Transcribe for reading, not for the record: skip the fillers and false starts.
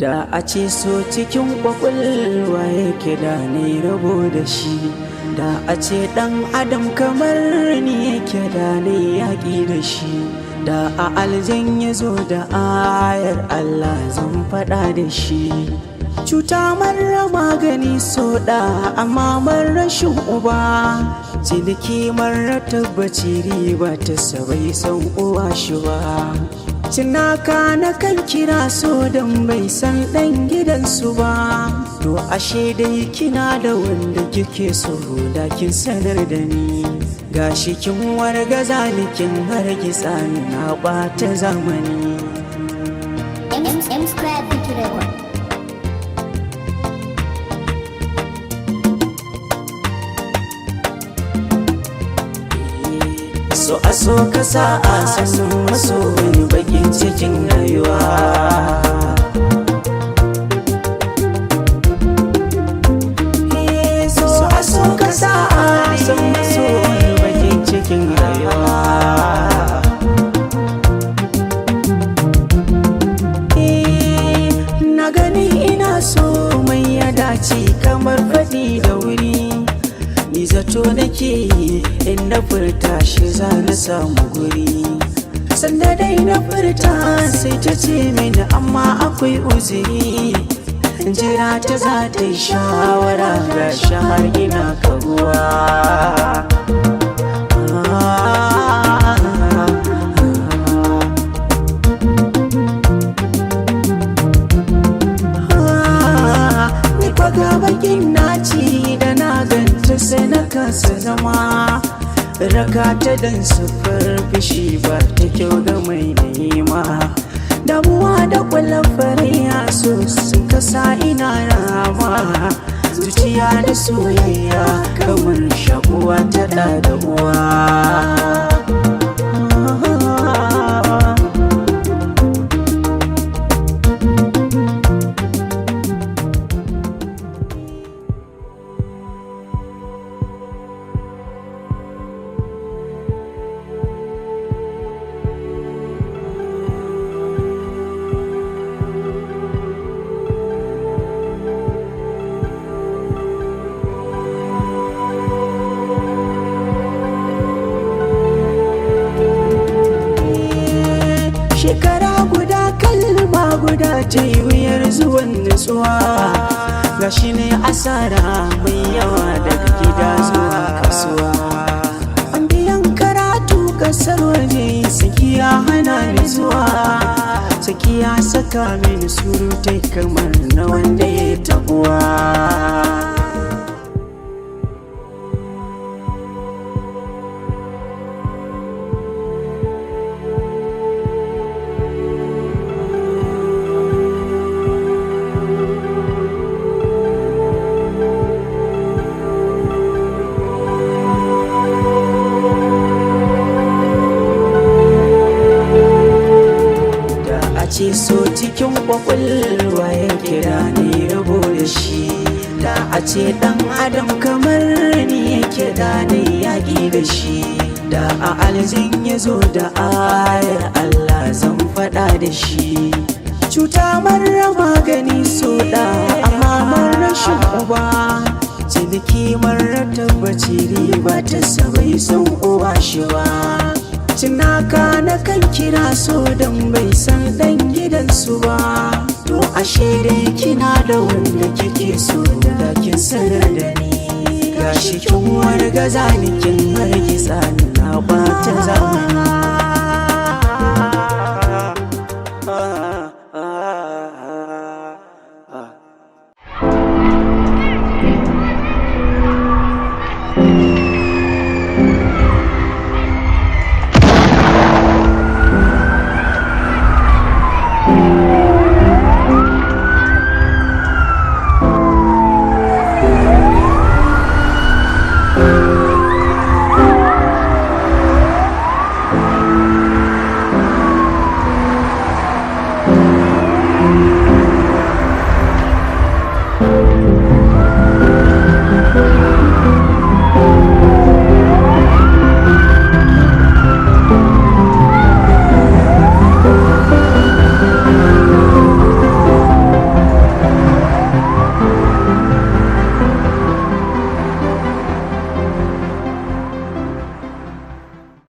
Da a ce so cikin kwakwalwa yake, da ni rabo da shi. Da a ce ɗan adam kamar ni yake, da ni yaƙi da shi. Da a aljan ya zo da ayar Allah, zan faɗa da shi. Cuta mara magani so da, amma rashin uba. Ciniki mara tabbaci, riba ta sabai san uwa shi ba. Cinaka na kan kira so don bai san ɗan gidansu ba. To ashe dai kina da wanda kike so, da kin sanar da ni. Gashi kin wargaza ni, kin hargitsa ni, na ɓata zamani. M M Square Beat Record. So a so ka sa a sanin maso wani bakin cikin rayuwa. So a so ka sa a san maso wani bakin cikin rayuwa. Na gani ina so mai ya dace kamar faɗi da wuri. Ni zato nake yi in na furta shi za na samu guri. Sanda dai na furta, sai ta ce mini amma akwai uzuri. Jira ta za ta yi shawara, ga har ina kaguwa. Ni kwa ga bakin naci da na ganta, sai na kasa zama. Raka ta dan sufar fishi ba ta kyau ga mai nema. Damuwa da kwallon faraya so sun kasa ina rama. Zuciya da soyayya kamar shakuwa ta da uwa. Shekara guda, kalma guda ta yi wuyar zuwan nutsuwa. Gashi ne asara mai yawa daga gida zuwa kasuwa. An biyan karatu kasar waje, sakiya hana ni zuwa. Sakiya saka mini surutai kamar na wanda ya tabuwa. Da a ce so cikin kwakwalwa ya kira ni rabo da shi. Da a ce dan adam kamar ni yake, da ni yaƙi da shi. Da a aljin ya zo da ayar Allah, zan faɗa da shi. Cuta mara magani so da, amma rashin uba. Ciniki mara tabbaci, riba ta sabai son uwa shi ba. Cinaka na kan kira so don bai san dan gidansu ba. To ashe dai kina da wanda kike so, da kin sanar da ni. Gashi kin wargaza ni, kin hargitsa ni, na ɓata zamani.